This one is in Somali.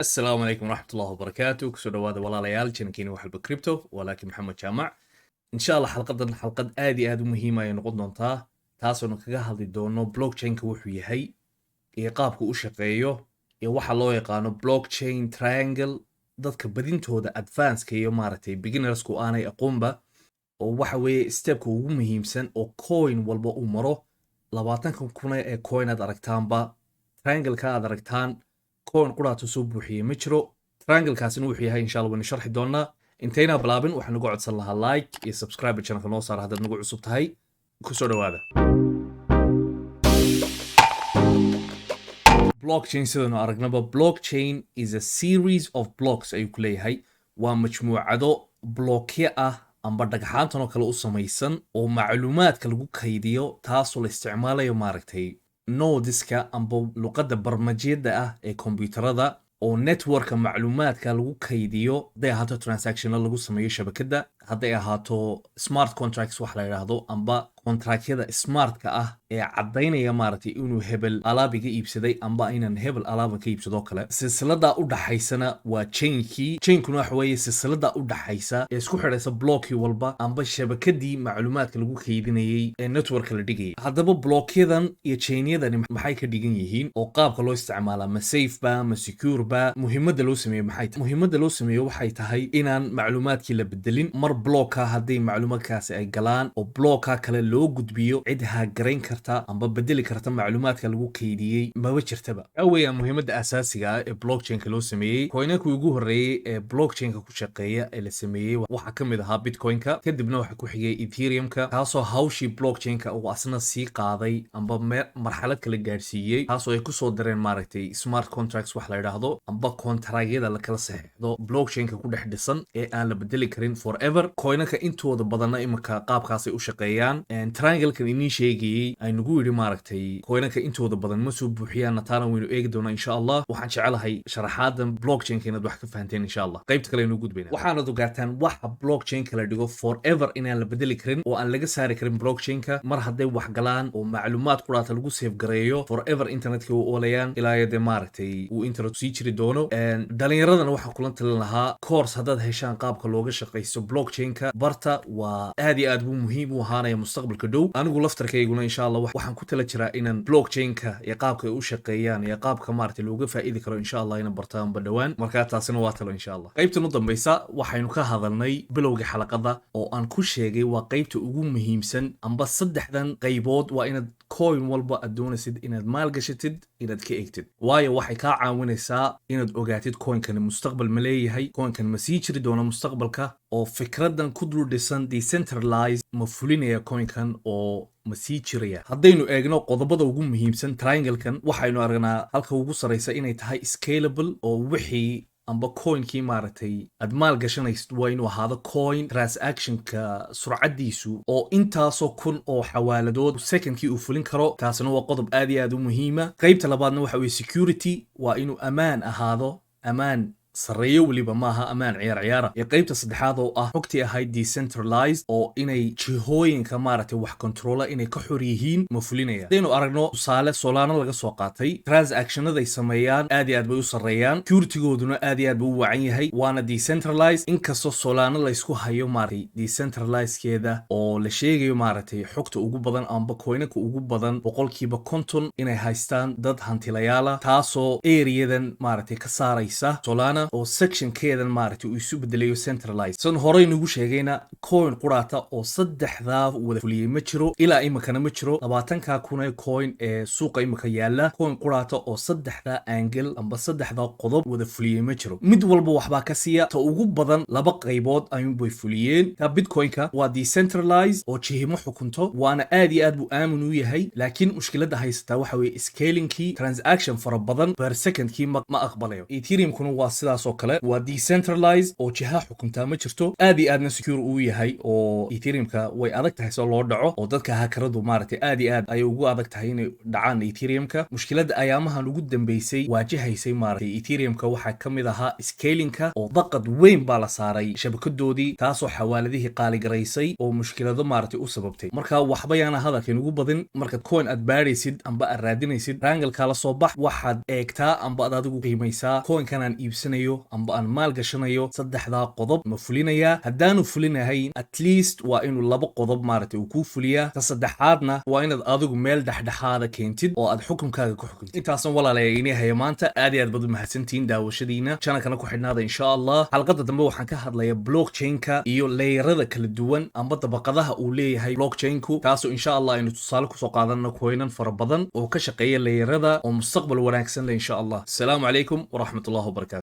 Asalaamu calaykum waraxmat ullahi wabarakaatu. Kusoo dhawaada, walaalayaal, channelkiina Waxalba Crypto. Walaakin Maxamed Jaamac. Insha Allah xalqadan xalqad aad iyo aad u muhiima ay noqon doontaa, taasoona kaga hadli doono blockchainka wuxuu yahay iyo qaabka u shaqeeyo iyo waxa loo yaqaano blockchain triangle. Dadka badintooda advanceka iyo maaragtay beginnersku aanay aqoonba, oo waxa weeye stepka ugu muhiimsan oo coin walba uu maro. 20-ka kun ee coin aad aragtaanba, triangle-ka aad aragtaan, coin quraatu soo buuxiyey ma jiro. Triangle-kaasina wuxuu yahay, insha Allah, waynu sharxi doonaa. Intaynaa bilaabin, waxaan uga codsan lahaa like iyo subscribe channelka noo saara haddaad nagu cusub tahay. Kusoo dhawaada. Blockchain, sidaynu aragnaba, blockchain is a series of blocks ayuu ku leeyahay. Waa majmuucado blockyo ah amba dhagxaantan oo kale u samaysan oo macluumaadka lagu kaydiyo, taasoo la isticmaalayo maaragtay nodeska amba luqadda barmajiyada ah ee kombiyuutarada, oo networka macluumaadka lagu kaydiyo, hadday ahaato transactiona lagu sameeyo shabakadda, hadday ahaato smart contracts wax la yidhaahdo, amba contractyada smartka ah ee caddaynaya maaragtay inuu hebel alaab iga iibsaday amba inaan hebel alaaban ka iibsadoo kale. Silsilada u dhaxaysana waa chainkii. Chainkuna waxa weeye silsilada u dhaxaysa ee isku xidhaysa blockii walba amba shabakadii macluumaadka lagu kaydinayey ee networka la dhigayay. Haddaba blockyadan iyo chainyadani maxay ka dhigan yihiin oo qaabka loo isticmaalaa? Ma safe ba? Ma secure ba? Muhiimadda loo sameeyo maxay tahay? Muhiimadda loo sameeyo waxay tahay inaan macluumaadkii la bedelin. Mar blocka hadday macluumaadkaasi ay galaan oo blocka kale loo gudbiyo, cid hackgarayn karta amba bedeli karta macluumaadka lagu kaydiyey maba jirtaba. Waxaa weeyaan muhiimadda asaasiga ah ee blockchainka loo sameeyey. Coinankii ugu horreeyey ee blockchainka ku shaqeeya ee la sameeyey waxaa ka mid ahaa Bitcoinka, kadibna waxaa ku xigay Ethereumka, kaasoo hawshii blockchainka uu asna sii qaaday amba marxalad kale gaadhsiiyey, taasoo ay kusoo dareen maaragtay smart contracts wax la yidhaahdo, amba contractyada la kala saxeexdo blockchainka ku dhex dhisan ee aan la bedeli karin forever. Coinanka intooda badanna iminka qaabkaasay u shaqeeyaan. Triangle-kan iniin sheegayey aynugu yidhi maaragtay coinanka intooda badan ma soo buuxiyaan, taana waynu eegi doonaa insha Allah. Waxaan jecelahay sharaxaadan blockchainka inaad wax ka fahanteen. Insha Allah qaybta kale aynu gudbayna. Waxaanad ogaataan waxa blockchainka la dhigo forever inaan la bedeli karin oo aan laga saari karin blockchainka. Mar hadday wax galaan oo macluumaad quraata lagu save gareeyo, forever internetka u oolayaan ilaa iyo dee maaragtay uu internet sii jiri doono. Dhalinyaradana waxaan kula talin lahaa, course haddaad heshaan qaabka looga shaqaysto blockchainka barta. Waa aad iyo aad buu muhiim u ahaanaya mustaqbalka dhow. Anigu laftarkayguna insha Allah waxaan ku tala jiraa inaan blockchainka iyo qaabka ay u shaqeeyaan iyo qaabka maaragtay looga faa'idi karo insha Allah inaan bartaanba dhowaan. Markaa taasina waa talo insha Allah. Qaybtan u dambaysa waxaynu ka hadalnay bilowga xalaqada oo aan ku sheegay waa qaybta ugu muhiimsan, amba saddexdan qaybood waa inaad coin walba aad doonaysid inaad maalgashatid inaad ka eegtid, waayo waxay kaa caawinaysaa inaad ogaatid coinkani mustaqbal ma leeyahay, coinkan ma sii jiri doono mustaqbalka, oo fikradan ku dul dhisan decentralized ma fulinaya coinkan oo ma sii jiraya. Haddaynu eegno qodobada ugu muhiimsan triangle-kan, waxaynu aragnaa halka ugu sarraysa inay tahay scalable, oo wixii amba coinkii maaragtay aad maal gashanaysid waa inuu ahaado coin transactionka surcaddiisu oo intaasoo kun oo xawaaladood secondkii uu fulin karo. Taasina waa qodob aad iyo aad u muhiima. Qaybta labaadna waxa weye security, waa inuu ammaan ahaado, ammaan sarreeyo weliba, maaha ammaan ciyaar ciyaara. Iyo qaybta saddexaad oo ah xogtii ahayd decentralized, oo inay jihooyinka maaragtay wax controla inay ka xor yihiin ma fulinaya. Hadaynu aragno tusaale Solana laga soo qaatay, transactionaday sameeyaan aad iyo aad bay u sarreeyaan, securitygooduna aad iyo aad buu u wacan yahay, waana decentralized. Inkastoo Solana laysku hayo maaragtay decentralizekeeda oo la sheegayo maaragtay xogta ugu badan amba coinanka ugu badan 50% inay haystaan dad hantilayaala, taasoo areadan maaragtay ka saaraysa Solana oo sectionkeedan maaragtay uu isu bedelayo centralized. San horey nagu sheegayna, coin quraata oo saddexdaa wada fuliyey ma jiro, ilaa imikana ma jiro. 20-ka kun ee coin ee suuqa imika yaala, coin quraata oo saddexdaa angle amba saddexdaa qodob wada fuliyey ma jiro. Mid walba waxbaa ka siiya. Ta ugu badan laba qaybood ayuunbay fuliyeen. Ta Bitcoinka waa decentralized oo jihimo xukunto, waana aad iyo aad buu aamin u yahay, laakiin mushkiladda haysataa waxa weeye scalingkii, transaction fara badan per secondkii ma aqbalayo. Ethereumkuna waa sidaas. Sidaas oo kale waa decentralized oo jiha xukuntaa ma jirto, aad iyo aadna secure uu yahay, oo Ethereumka way adag tahay soo loo dhaco, oo dadka hackeradu maaragtay aad iyo aad ayay ugu adag tahay inay dhacaan Ethereumka. Mushkiladda ayaamahan ugu dambeysay waajahaysay maaragtay Ethereumka waxaa ka mid ahaa scalingka, oo daqad weyn baa la saaray shabakadoodii, taasoo xawaaladihii qaaligaraysay oo mushkilado maaragtay u sababtay. Marka waxba yaana hadalkan ugu badin. Markaad coin aad baadhaysid amba aad raadinaysid, triangle-ka la soo bax. Waxaad eegtaa amba aad adigu qiimaysaa coinkan aan iibsanayo amba aan maal gashanayo saddexdaa qodob ma fulinayaa? Haddaanu fulinahayn, at least waa inuu laba qodob maaragtay uu kuu fuliyaa. Ta saddexaadna waa inaad adigu meel dhexdhexaada keentid oo aad xukunkaaga ku xukuntid. Intaasan, walaalaya, inii haya maanta. Aad iyo aad baad u mahadsantihiin daawashadiina. Channelkana ku xidhnaada, insha Allah. Xalqadda dambe waxaan ka hadlaya blockchainka iyo layerada kala duwan amba dabaqadaha uu leeyahay blockchainku, taasoo insha Allah aynu tusaale kusoo qaadanno coinan fara badan oo ka shaqeeya layerada oo mustaqbal wanaagsan leh, insha Allah. Asalaamu calaykum waraxmat ullahi wabarakatu.